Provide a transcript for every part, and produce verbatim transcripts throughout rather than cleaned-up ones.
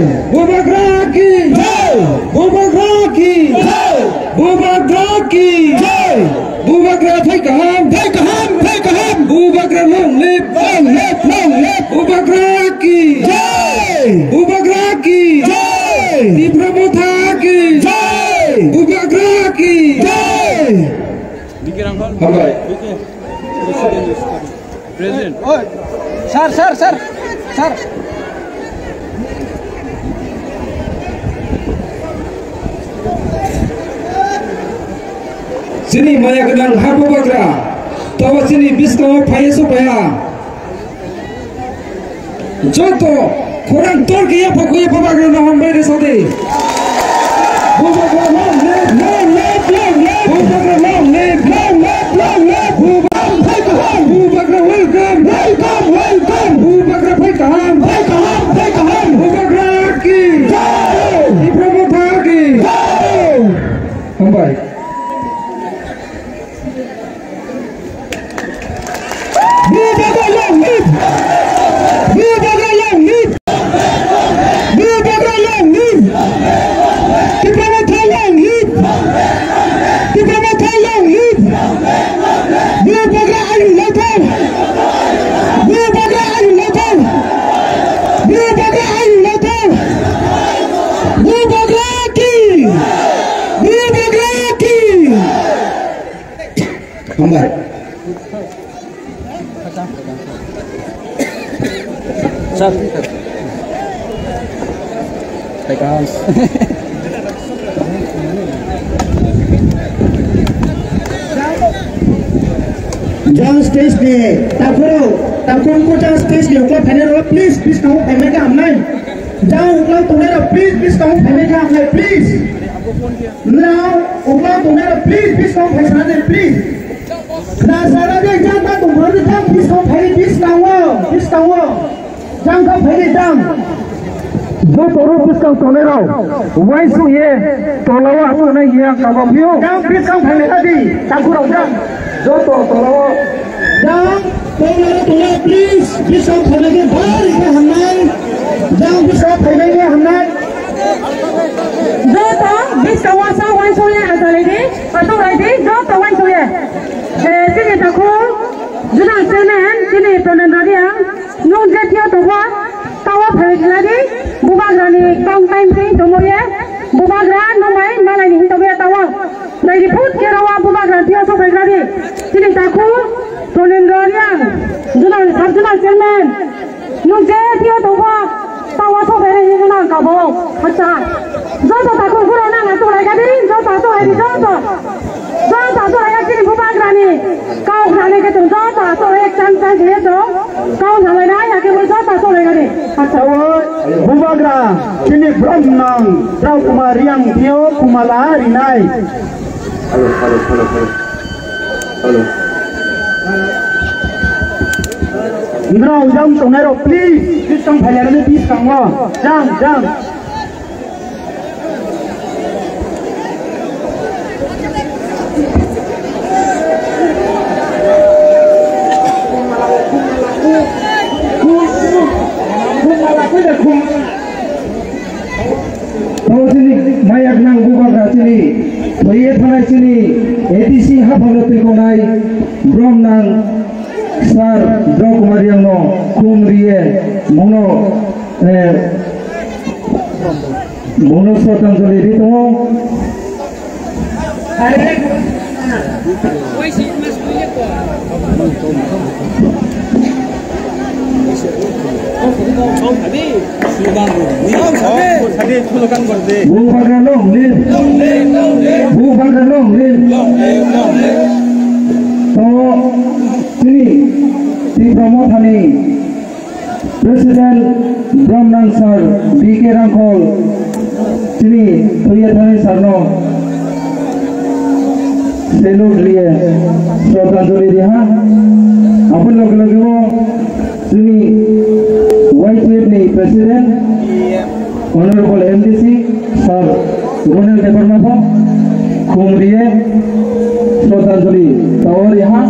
Bubagra ki jai! Bubagra ki jai! Bubagra ki jai! Bubagra thai kaham, thai kaham, thai kaham! Bubagra long live, long live, long live! Bubagra ki jai! Bubagra ki jai! Tipra Motha ki jai! Bubagra ki jai! Hambai. President. Sir, sir, sir, sir. Chini maya gwnang ha Bubagra, tabo chini biskango phaiya sopaiya. Joto khorang tor khe yapha khe yapha Bubagra no hambai rw sadi. Bubagra long live, long live, long live. Bubagra long live, long live, long live. Bubagra phai kaham, Bubagra welcome, welcome, welcome. Bubagra phai kaham, phai kaham, phai kaham. Bubagra ki jai, Tipra Motha ki jai. Hambai. Bubagra long live! Bubagra long live! Bubagra long live! Tipra Motha long live! Tipra Motha long live! Bubagra ayung laithok! Bubagra ayung laithok! Bubagra ayung laithok! Bubagra ki! Bubagra ki! Hambai. Sir. Jang stage ni takhurok, takhurok ko jang stage ni ukla phainai rok, please, please, tamo phainai ka hamnai. Jang ukla tongnai rok, please, please, tamo phainai ka hamnai, please. Now, ukla tongnai rok, please, please, tamo phainai, please. Khna sana de jang ba tong bro de jang biskang phai de biskang o, biskang o. Jang kha phai de jang. Joto ro biskang tongnai rok. Uaisuk ye tola o aswk nai ye ang kabo phio. Jang biskang phai de adi, takhurok jang. Joto tola o. Jang, tola o tola please, biskang phai de bari khe hamnai. Jang biskang phai de hamnai. Joto biskang o sa uaisuk ye asalai di, aswk lai di, joto uaisuk ye. Eh, chini takhuk, Zonal Chairman, chini Pranendra Reang, nwng je thio tongo, tawa phai khladi, Bubagrani kong time khe tongmo ye, Bubagra nwng bai malaini hin tongya tawa. Naidi phut khe rawa Bubagra thio sok phai khladi, chini takhuk, Pranendra Reang, Zonal, Sub Zonal Chairman, Nwng je thio tongo, tawa sok phai hinwi nang kabo. Acha. Joto takhuk borok nang achuk lai kha di, joto achuk lai di, joto. Joto achuk lai chini Bubagrani. Kok nani khe chwng joto achuk lai chang chang khe chwng. Kok nang lai nai, ya khe joto achuk lai kha di. Acha. Bubagra, chini brom nang, Rao Kumar Reang thio kumala rinai. Hello, hello, hello, hello. Hello. Nrao jang tongnai rok, please, please tong phailai rani, please tong o. Jang, jang. Tamo chini maya gwnang Bubagra chini, thwiwi thanai chini A D C haphangno twikonai brom nang sir Rao Kumar Reang no khum riye bono, eh, bono sroddhanjali ri tongo. Bubagra long live. Bubagra long live. To chini Tipra Mothani President Bromnang Sir B K Rangkhol chini thwiya thani sir no salute riye sroddhanjali riha. Aboni loge loge o chini Y T F ni President Honorable M D C Sir Ronel Debbarma bo khum riye sroddhanjali tao riha.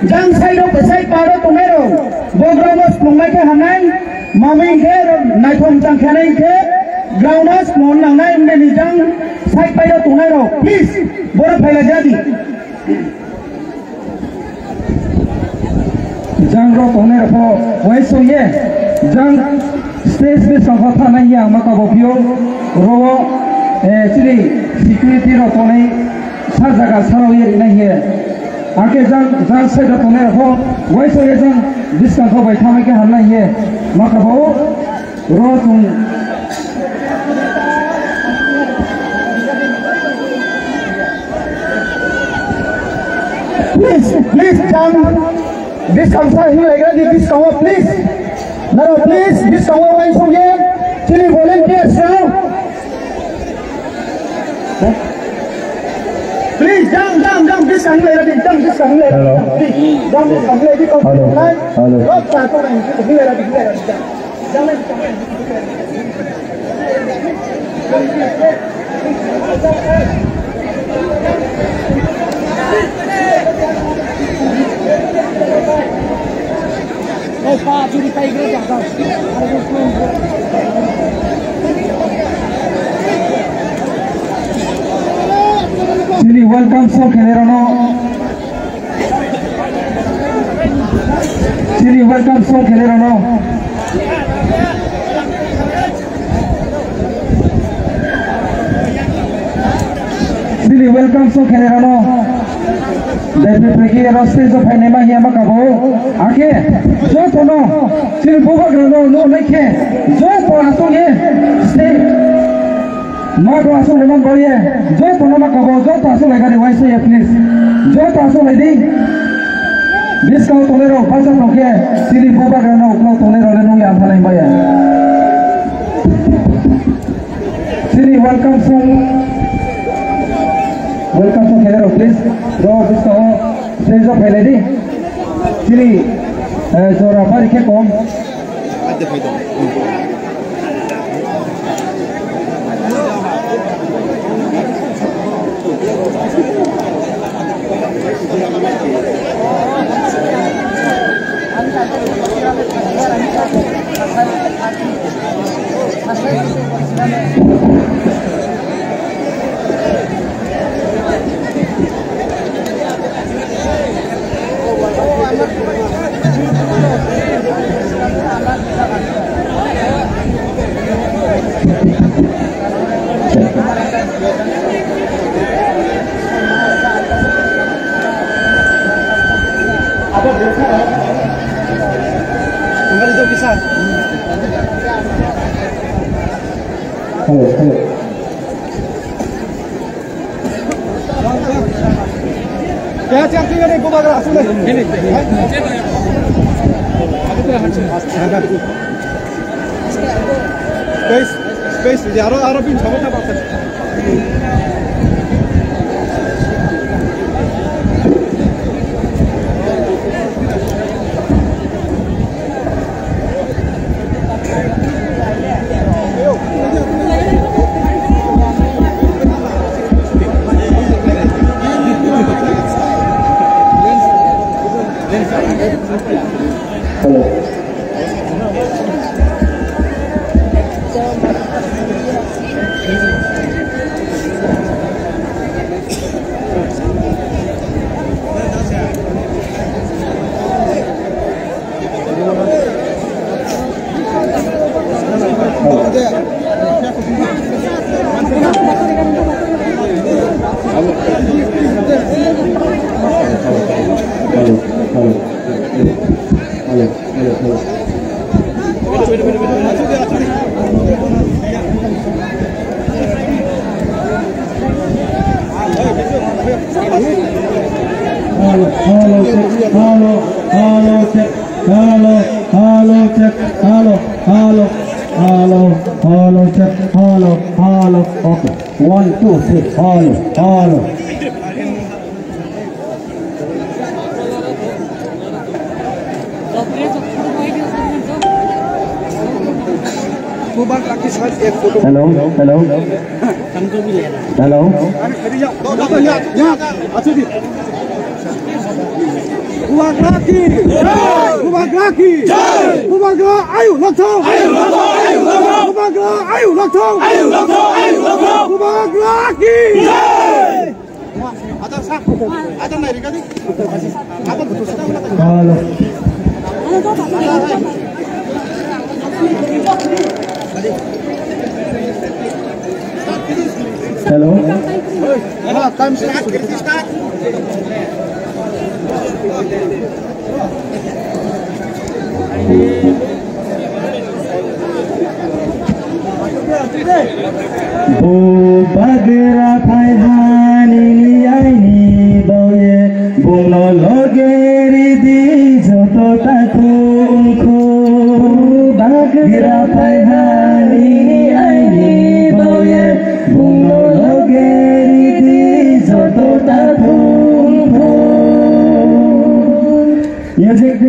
Jang side o kwchai paro tongnai rok, bo ground o swngnai khe hamnai, mamwi hwnkhe rok naithok chang khe nai hwnkhe ground o swng nangnai wngmani jang side pai o tongnai rok, please, borok phailai jadi. Jang rok tongnai rok pho uaisuk ye, jang stage bwskango thanai ya ma kabo phio, ro, eh, chini security rok tongnai sa jaga sarok ye rinai ye. Ake jang, jang side o tongnai rok pho, uaisuk ye jang bwskango bai thanai khe hamnai ye. Ma kabo ro tung. Please, please, jang bwskango sa hinlai gra di bwskango, please. Naro, please, bwskango uaisuk ye. Chini volunteers rok. Please, jang, jang, jang, bwskango hinlai gra di, jang, bwskango hinlai gra di. Hello. Please, jang, bwskango hinlai di, hello. Hello. Rok sa to nai, hinlai gra di, hinlai gra di, jang. Jang, jang, jang. Chini welcome song khenerano. Chini welcome song khenerano. Chini welcome song khenerano. Daiphai phaikhe aro stage o phainai ma hiya ma kabo. Akhe jotono chini bubagrano no naikhe joto asongye stage. Ma ko aswk lemon boye, joto no ma kabo, joto aswk lai gari uaisa ya, please. Joto aswk lai di. Bwskango tongnai rok, bwskango tongkhe, chini bubagrano uklok tongnai rok le nung ya thanai baya. Chini welcome song, welcome song khenai rok, please. Rok bwskango stage o phailai di. Chini, eh, jora bari khe kom. Hello, hello. Space, space, aro, aro bin chabo ta baksa. Hello. Hello, hello, hello, hello. Hello, hello, check, hello, hello, check, hello, hello, check, hello, hello, hello, hello, check, hello, hello, okay. One, two, three, hello, hello. Hello, hello. Hello. Bubagra ki! Bubagra ki! Bubagra ayu lokthong! Bubagra ayu lokthong! Bubagra ki! Hello. Hello. Bubagra phai ha nini aini baoye, bungno loge ridi joto takhuk wngkhuk. Bubagra phai ha nini aini baoye, bungno loge ridi joto takhuk wngkhuk. Music.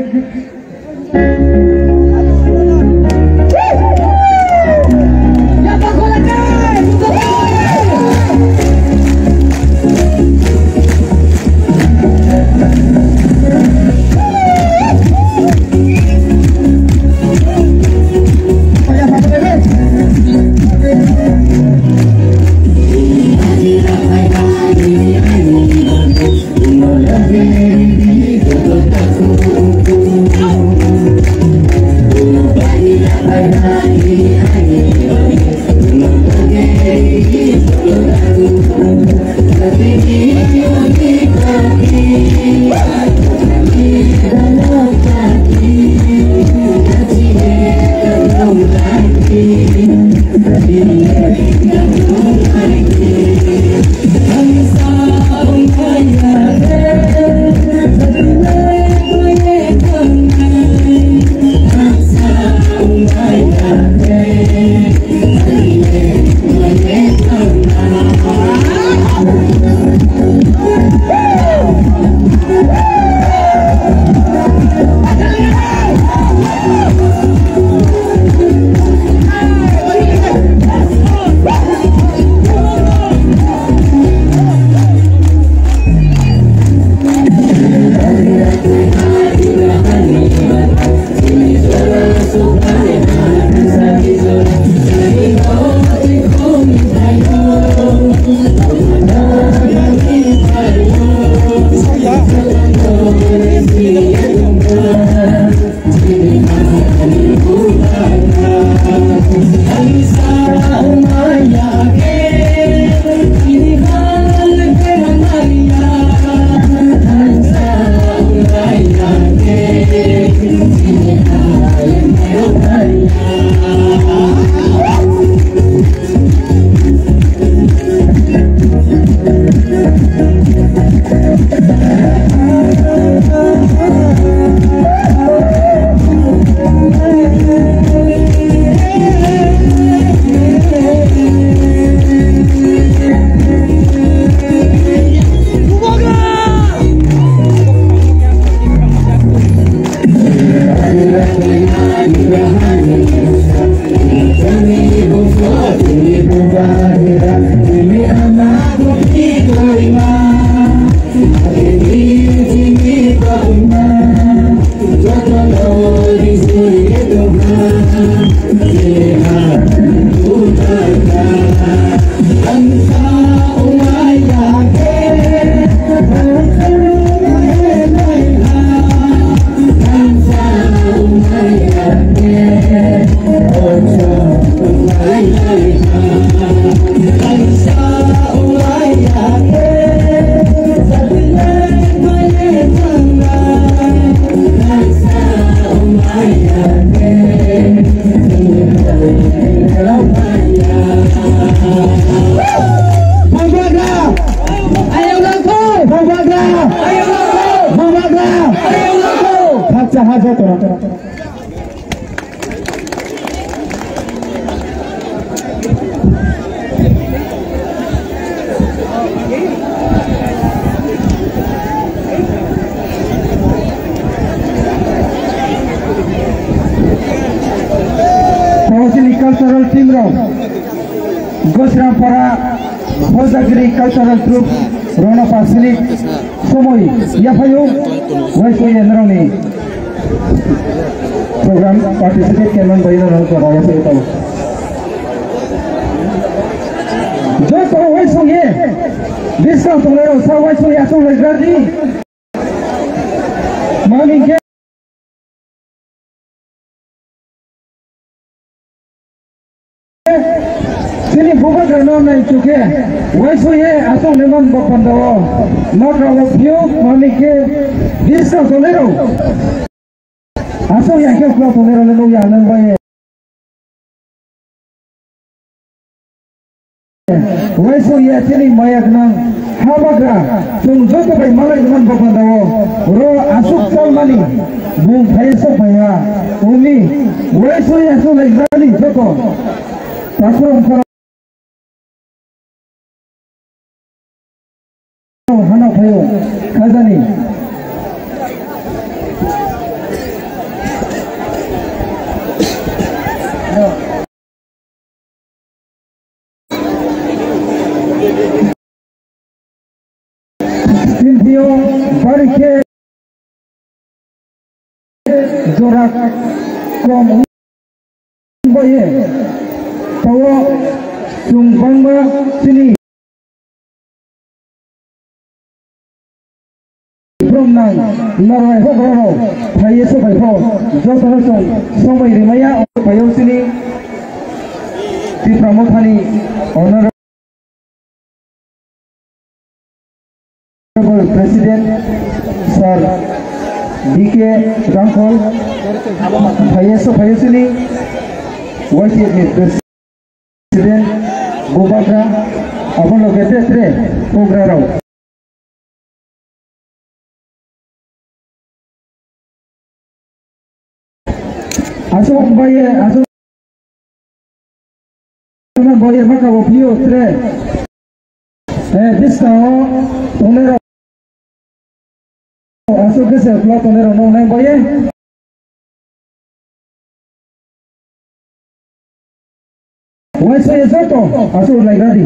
Bubagra! Ayang langkau! Bubagra! Ayang langkau! Bubagra! Ayang langkau! Khakcha ha joto. Tongchini cultural team rok Gosrampara Hojagiri Cultural Troupe rona pasini somoi yaphayo, waisoi enroni program participate keman bayi rona jaga yaphayo tau. Joto waisoi ye, discount tonglairo sa waisoi asong laigardi. Mami ke Chini bubagrano naichukhe, waisoi ye asong lemon bapandao, nokra o phiyok mami khe discount tolero. Asong ya khe khula tolero le nukya nang bai. Waisoi ya chini maya gwnang habagra, chwng joto bai malai gwnang bapandao, ro asuk chalmani bung phai sok phaiya, umi waisoi ya chwng lai gwnangni joto. Takhurung khorang hano phaio, khajani. Tini phio bari khe jora kom wngbaye, tao chwng bangma chini From nang norwai hok rok phaiye sobai pho jotono chwng somoi rimaya o phaio chini Tipra Mothani Honorable President Sir D K Rangkhol phaiye so phaio chini Y T F ni President. President, Bubagra, abono kete tre, Bubagra rao. Asok baye, asok baye, maka bo pio tre. Eh, discount o tongnai rok. Aswk khe se ulo tongnai rok nong nai boye. Waisa ya joto aswk lai gadi.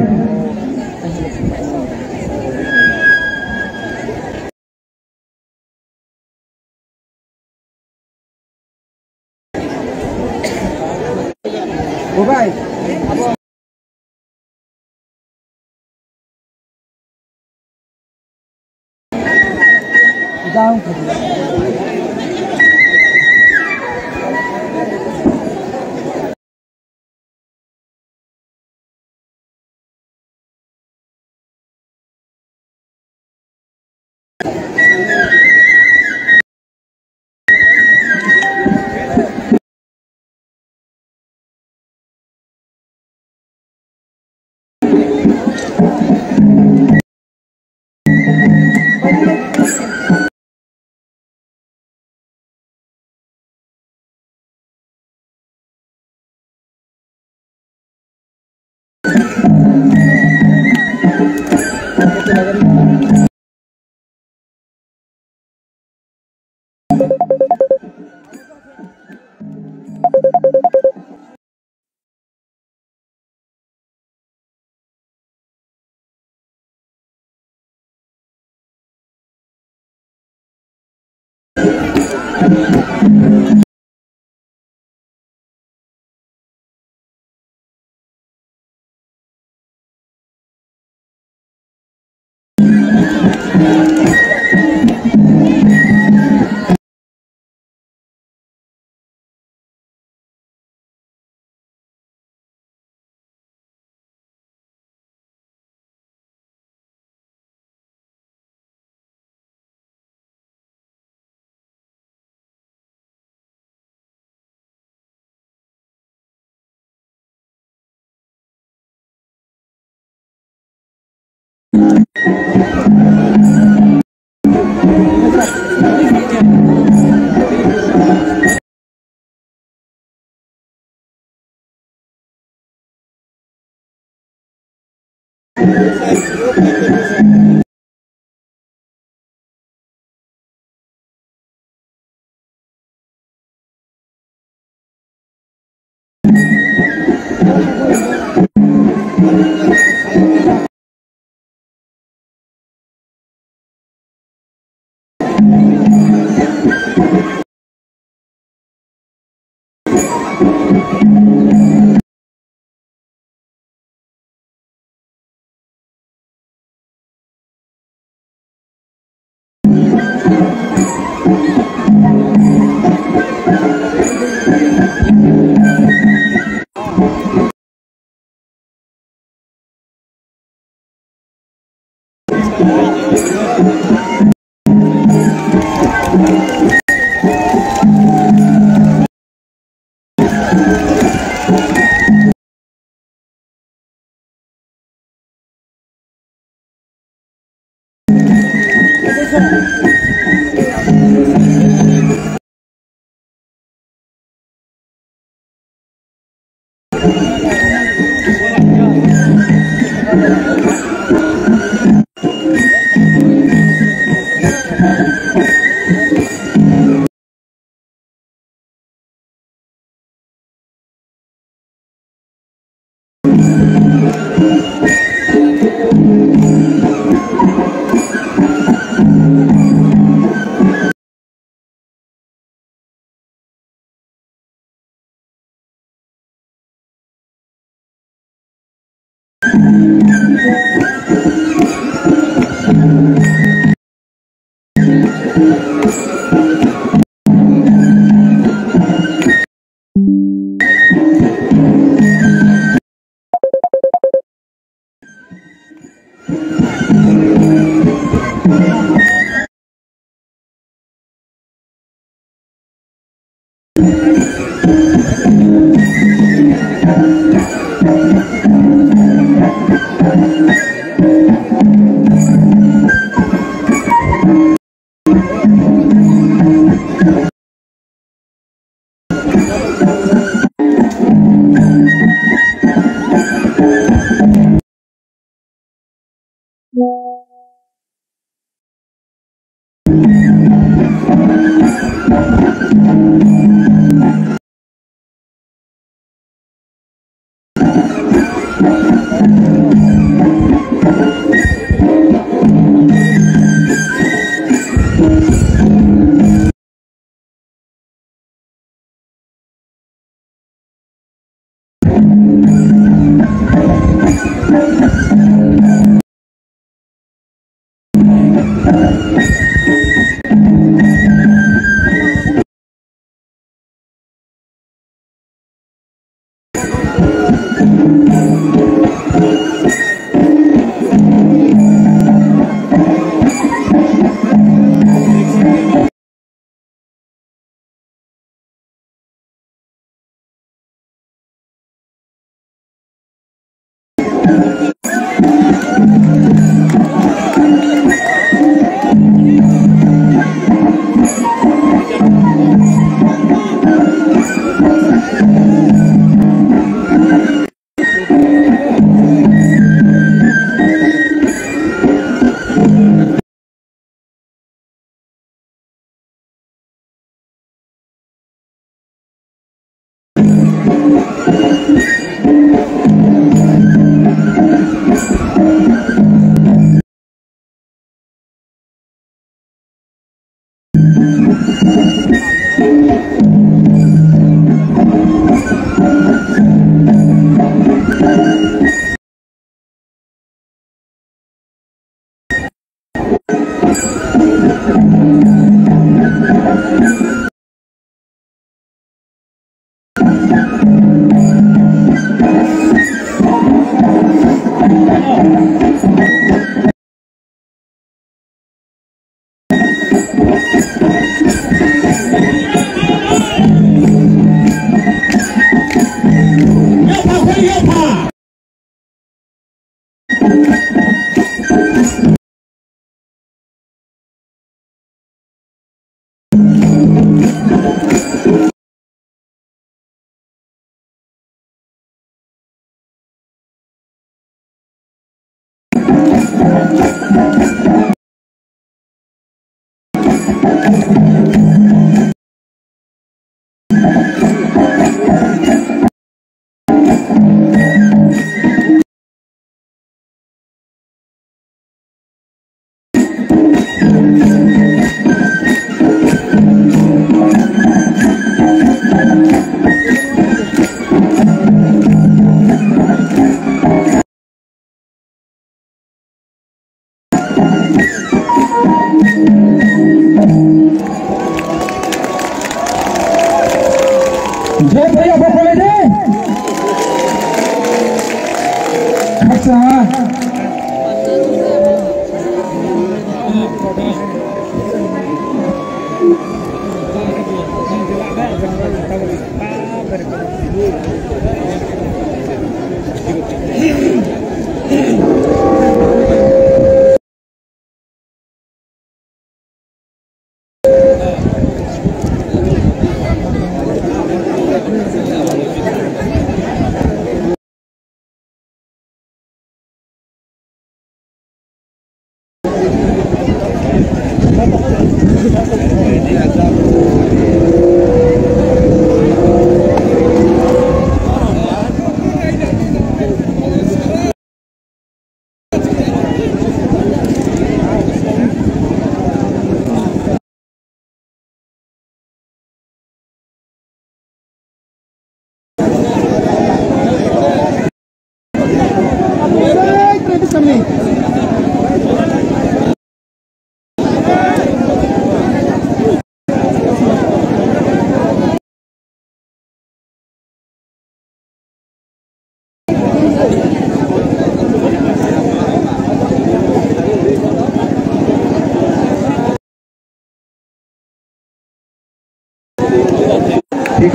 ठीक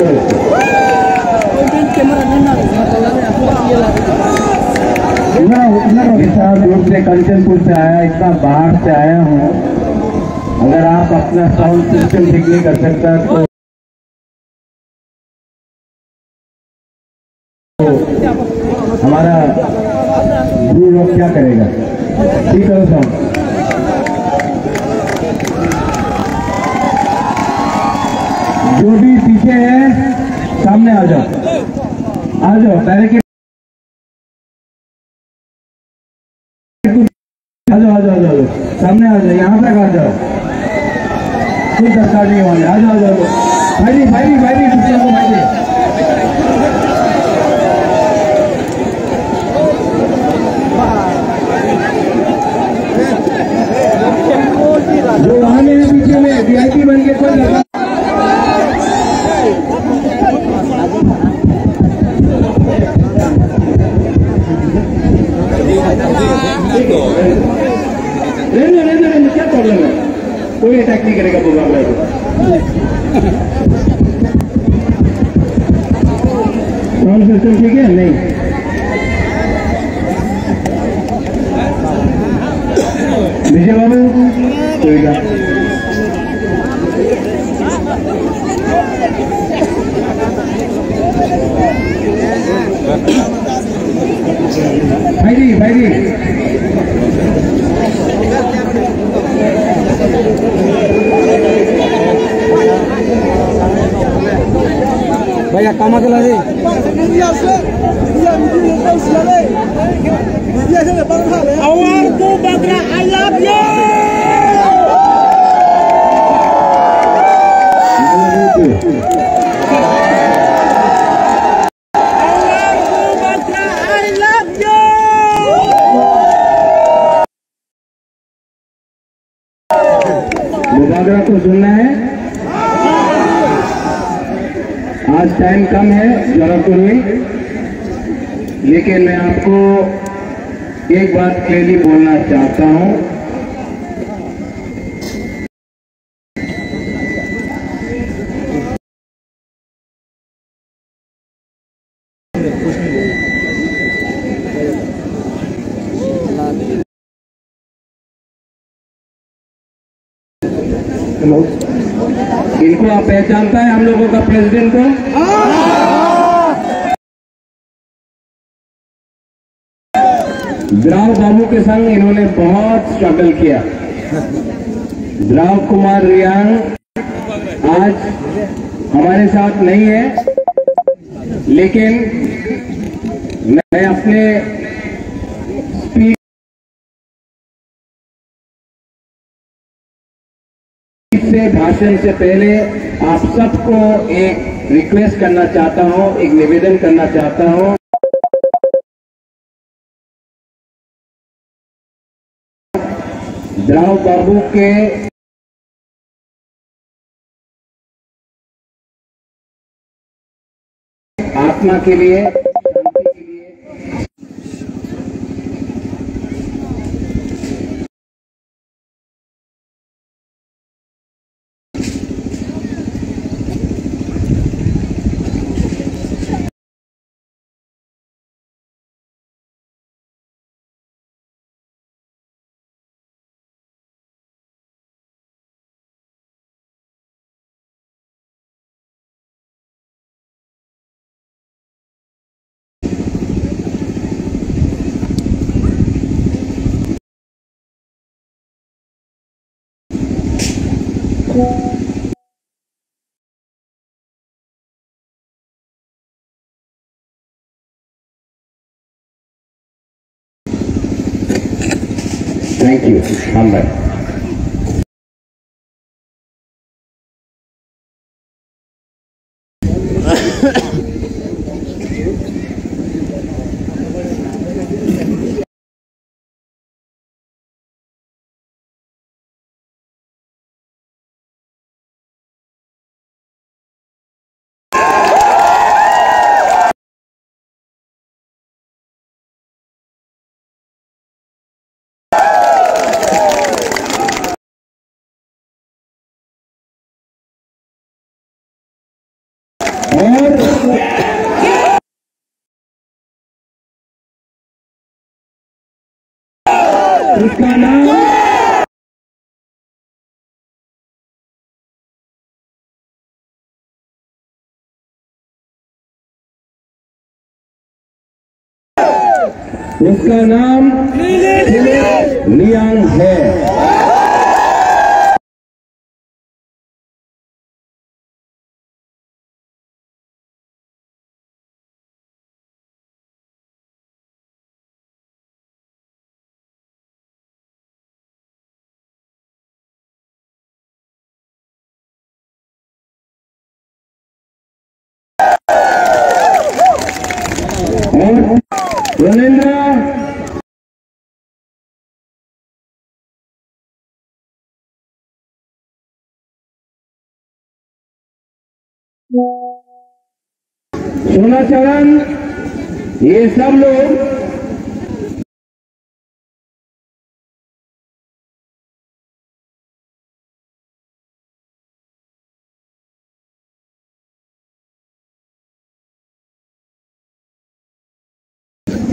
है। इतना, इतना सारा दूर से कंचनपुर से आया, इतना बाहर से आया हूँ। अगर आप अपना साउंड सिस्टम ठीक नहीं कर सकता तो हमारा गुरु लोग क्या करेगा? ठीक है साहब, जो भी पीछे है सामने आ जाओ, आ जाओ, बैरिकेड आ जाओ, आ जाओ, आ जाओ, आ जाओ। सामने आ जाओ, यहाँ तक आ जाओ। कोई दरकार नहीं होने, आ जाओ, आ जाओ, आ जाओ। भाई जी, भाई जी, भाई जी, पीछे हमको भाई जी। जो वहाँ में है पीछे में, वीआईपी बन के कोई लगा। रहने दो, रहने दो, रहने दो, क्या प्रॉब्लम है? कोई अटैक नहीं करेगा बुबागरा को। साउंड सिस्टम ठीक है? नहीं। विजय बाबू, कोई ना। भाई जी, भाई जी। भैया, काम अकेला जी। Awar Bubagra, I love you! Awar Bubagra, I love you! Bubagra को सुनना है। आज टाइम कम है, जरा सुनिए, लेकिन मैं आपको एक बात क्लियरली बोलना चाहता हूँ। हेलो, इनको आप पहचानता है हम लोगों का प्रेसिडेंट को? द्राव बाबू के संग इन्होंने बहुत स्ट्रगल किया। द्राव कुमार रियांग आज हमारे साथ नहीं है, लेकिन मैं अपने स्पीच से, भाषण से पहले आप सबको एक रिक्वेस्ट करना चाहता हूँ, एक निवेदन करना चाहता हूँ। द्राव बाबू के आत्मा के लिए, शांति के लिए। Thank you. Hambai. और उसका नाम, उसका नाम लियांग है। और रोनेंद्र। सोनाचरण, ये सब लोग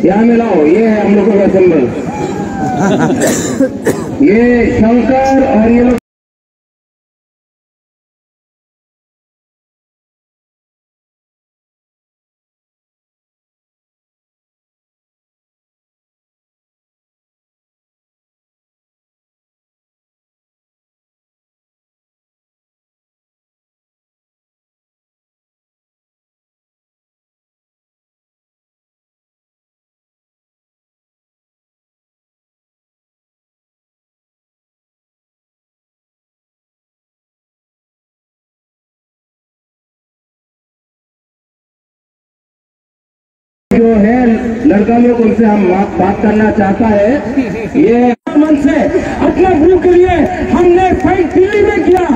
यहाँ में लाओ, ये है हम लोगों का सिंबल। ये शंकर और ये लोग जो है लड़का लोग, उनसे हम बात करना चाहता है। ये मन से अपना व्यू के लिए हमने फाइट दिल्ली में किया।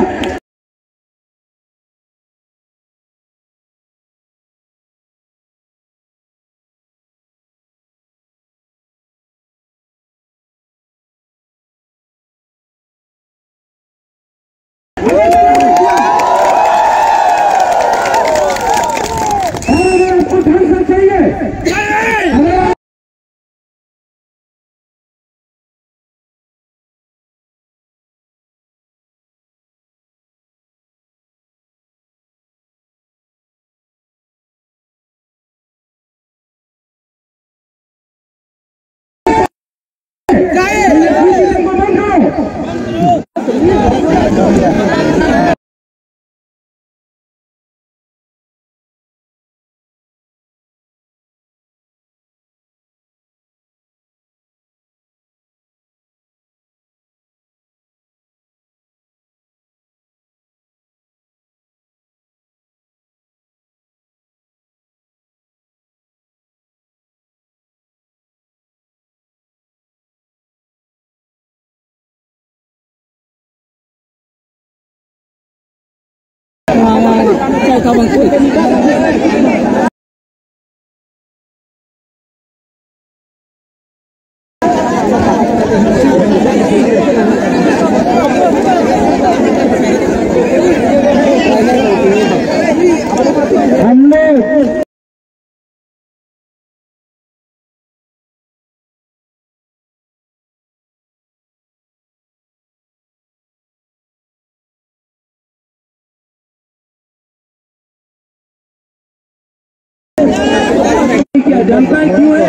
क्या जानता है क्यों है?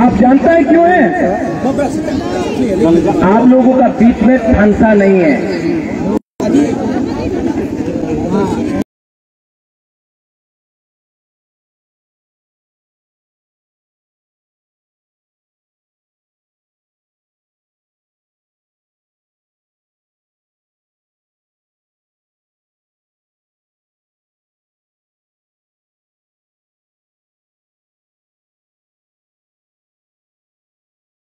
आप जानता है क्यों है? आप लोगों का बीच में फंसा नहीं है।